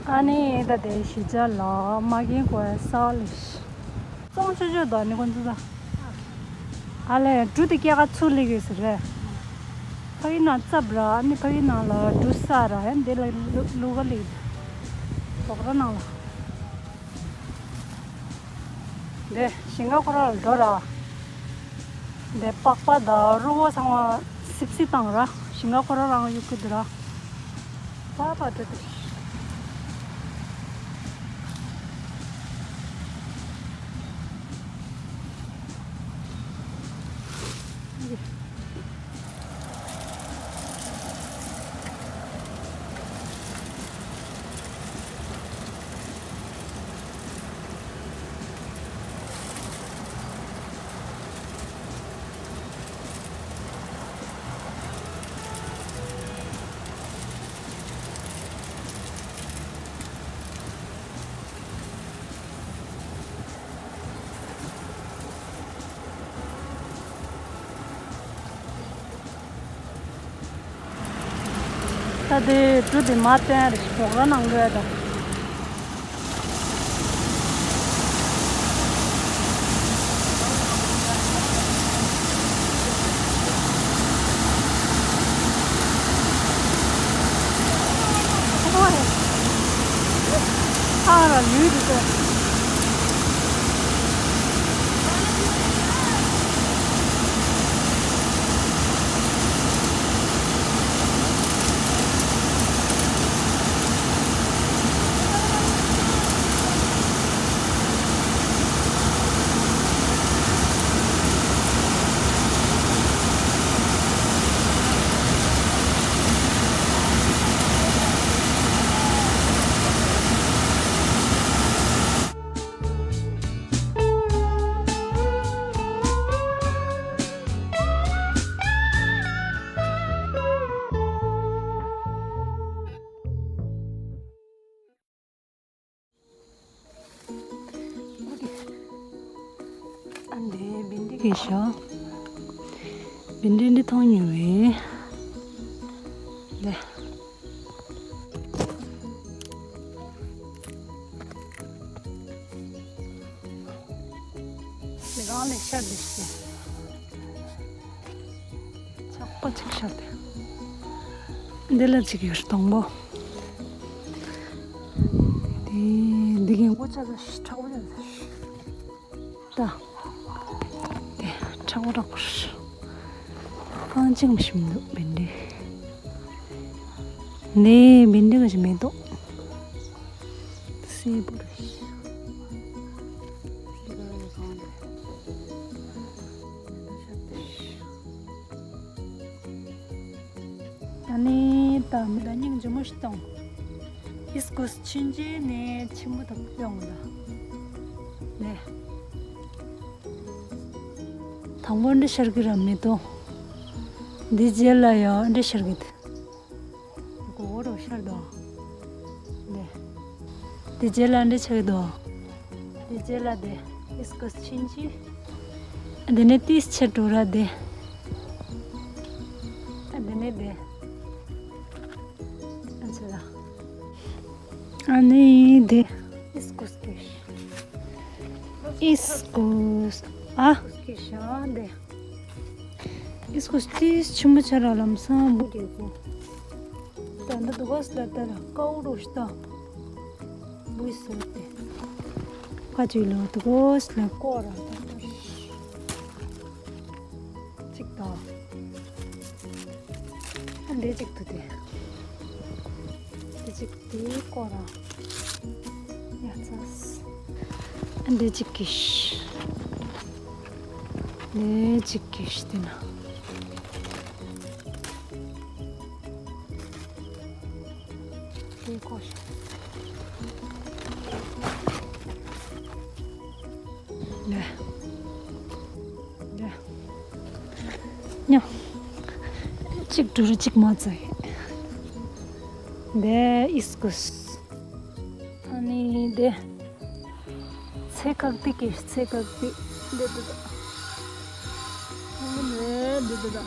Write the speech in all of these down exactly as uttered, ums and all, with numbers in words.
ཨ་ནི་ད་དེ་གཞིས་ཆགས་ལ་མ་རྒན་གོ་ས་ལ་ཤི། གཙང་ཆུ་ཆུ་དང་ནི་ཀུན་ཚུ་ད། ཨ་ལས་འབྲུ་དེ་སྐྱེ་ཁ་ཚུར་ལེགས་ཡོད་ཟེར་རེད། ཕ་གི་ནང་རྩབ་ར་ཨ་ནི་ཕ་གི་ནང་ལ་འབྲུ་ས་ར་ཡང་དེ་ལ་ལུ་ག་ལེགས་འདུག་ར་ནང་ལ། འདི་ཞིང་ཁ་ཁོ་ར་ལ་འགྲོ་ར། འདི་པགས་པ་དང་རུ་བོ་ཚང་མ་སིབ་སིབ་བཏང་ར། ཞིང་ཁ་ཁོ་ར་རང་གཡུག་གི་འདུག་ར། པ་པ་འགྲོ་འདུག་ད་དེ་འབྲུ་དེ་མ་བཏོན་རེ་ཞིག་བོགས་ར་ནང་ལོས་དང་། ཨ་ར་ལུས་འདུག་གོ། ཨ་འདི་བིན་འདི་གི་ཤོག་བིན་འདི་འདི་མཐོང་ཉུལ་བས། འདི། འདི་གང་ལས་ཤར་འདི་ཤི། ཆག་པ་ཅིག་ཤར་ཏེ། འདི་ལ་ཅིག་ཡོད་དང་པོ། འདི་འདི་གི་ངོ་ཅག་ལ་ཤི་ཁྲག་པོ་ཡོད་ཟེར། ད། དེ་ཁྲག་པོ་རག་པར། རྐང་གཅིག་མི་ཤིམ་འདུག་བིན་འདི། ནས་བིན་འདི་ག་ཞིག་མེད་དོ། སེ་པོ་རེད། ད་ནི་ད་མི་ལ་སྙིང་རྗེ་མོ་ཞིག་གཏོང་། ཨིས་ཀོས་ཆུན་ཅེ་ནས་ཆེན་པོ་དང་ཡོང་ལ། ནས། དང་པོ་འདི་ཤར་གི་ར་མེད་དོ། འདི་རྗེས་ལ་ཡང་འདི་ཤར་གི་འདུག་གོ་བོ་རོ་ཤར་དོ། འདི། འདི་རྗེས་ལ་འདི་ཆགས་དོ། འདི་རྗེས་ལ་འདི། ཨིས་ཀོས་ཆིན་ཅི། འདི་ནས་ཏིས་ཆེ་འགྲོ་ར་འདི། འདི་ནས་འདི། ཨ་ཚ་ལ། ཨ་ནི་འདི། ཨིས་ཀོས་ཀེ་ཤ། ཨིས་ཀོས། ཨ། ཀེ་ཤ་འདི། ཨིས་ཀོས་ཏིས་ཆེན་པོ་ཆ་ར་ལམ་སང་བུ་རྒྱལ་པོ། ད་འདི་དུ་གོས་ལ་ད་ར་ཀའུ་རོ་ཤ་ད། བུ་སོ་ཏེ། ཁ་ཅིག་ལོ་དུ་གོས་ལ་ཀོ་ར་ད་ད། གཅིག་དང་། ཨ་འདི་གཅིག་ཏུ་དེ། འདི་གཅིག་དེ་ཀོ་ར། ཡ་ཚ། ཨ་འདི་གཅིག་གིས། འདི་གཅིག་གིས་དེ་ན། དེ་ཀོ་ཤ། ལེ། ལེ། ཉོ། གཅིག་འབྲུ་རིགས་གཅིག་མ་ཚོ་ཡིན། འདི་ཨིས་ཀོས། ཨ་ནི་འདི། ཚེ་བཀག་ཏི་ཀེ་ཤ་ཚེ་བཀག་ཏི། འདི་འདི་འདི། འདི་འདི་འདི།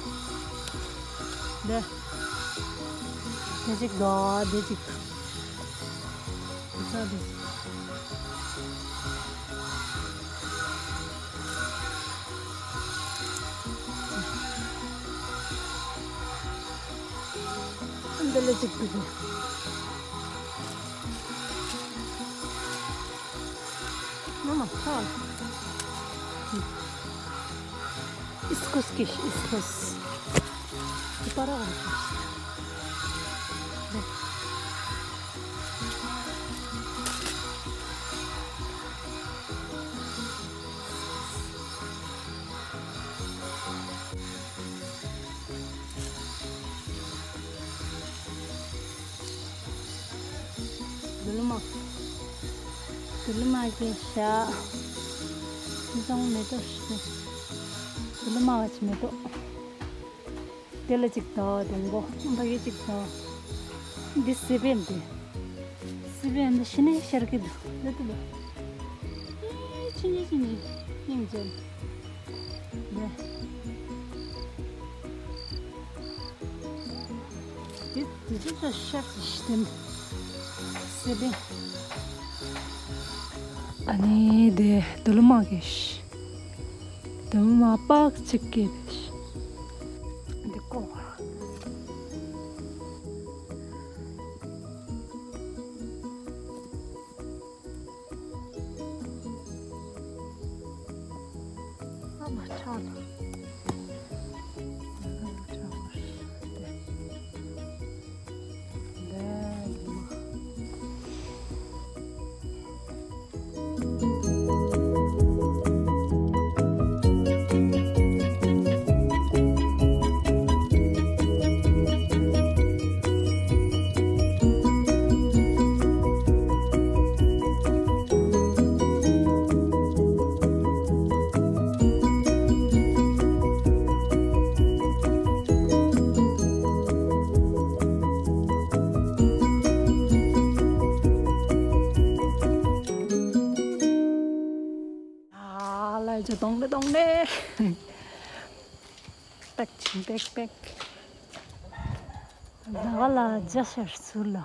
འདི། འདི་གཅིག་དོ་འདི་གཅིག་ས་དེ། འདི་ལ་གཅིག་འདུག་གི། མ་མ་ཐག Искусский, искус. Ипара. དུ་ལུ་མ། དུ་ལུ་མ་གི་ཤ། ཟོང་མེ་ཏོག་ཤ། དུ་ལུ་མ་བ་ཆི་མེ་ཏོག་དེ་ལ་གཅིག་དང་དེ་མགོ་འབའ་གི་གཅིག་དང་། འདི་སི་པན་དེ། སི་པན་འདི་ཤི་ནས་ཤར་གི་འདུག་འདི་དུ་འདུག་ཨེ་ཆི་ཉི་ཆི་ཉི་སྙིང་རྗེ། འདི། དེ་དེ་ཚོ་ཤ་ཤ་ཞིག་དེ་ནི་སེ་བེ། ཨ་ནི་དེ་དུ་ལུ་མ་གེ་ཤ། དུ་ལུ་མ་པག་ཅིག་གེ་དེ་ཤ། འདི་ཀོ། ཨ་མ་ཁྲག་ལ། ཨ་མ་ཁྲག་ལ། ལས་མ། ཨ་ལ་ཅོ་གཏོང་གི་གཏོང་གི། པེག་ཆིན་པེག་པེག་ཟ་ག་ལ་རྒྱ་ཤར་ཚུར་ལ།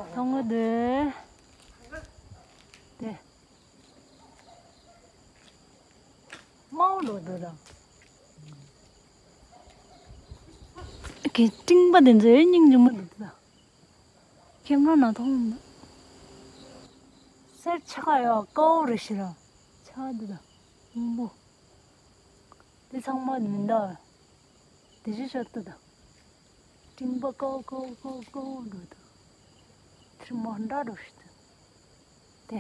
མཐོང་གི་འདུག་དེ། མའོ་ལོ་འདུག་ལ། གི་སྤྲིན་པ་དེ་ཚོའི་སྙིང་རྗེ་མོ་འདུག་ལ། ཁྱེད་རང་ན་མཐོང་ན། སེར་ཆ་ག་ཡོད་ཀའོ་རེ་ཞིག་ར། ཆ་འདི་དང་། སྔོན་པོ། དེ་ཚང་མ་མི་འདའ། དེ་ཞིག་ཤོད་དུ་དང་། སྤྲིན་པ་ཀའོ་ཀའོ་ཀའོ་ཀའོ་འགྲོ་དང་། ཁྱེད་མ་འདྲ་འགྲོ་ཞིག་དང་། དེ།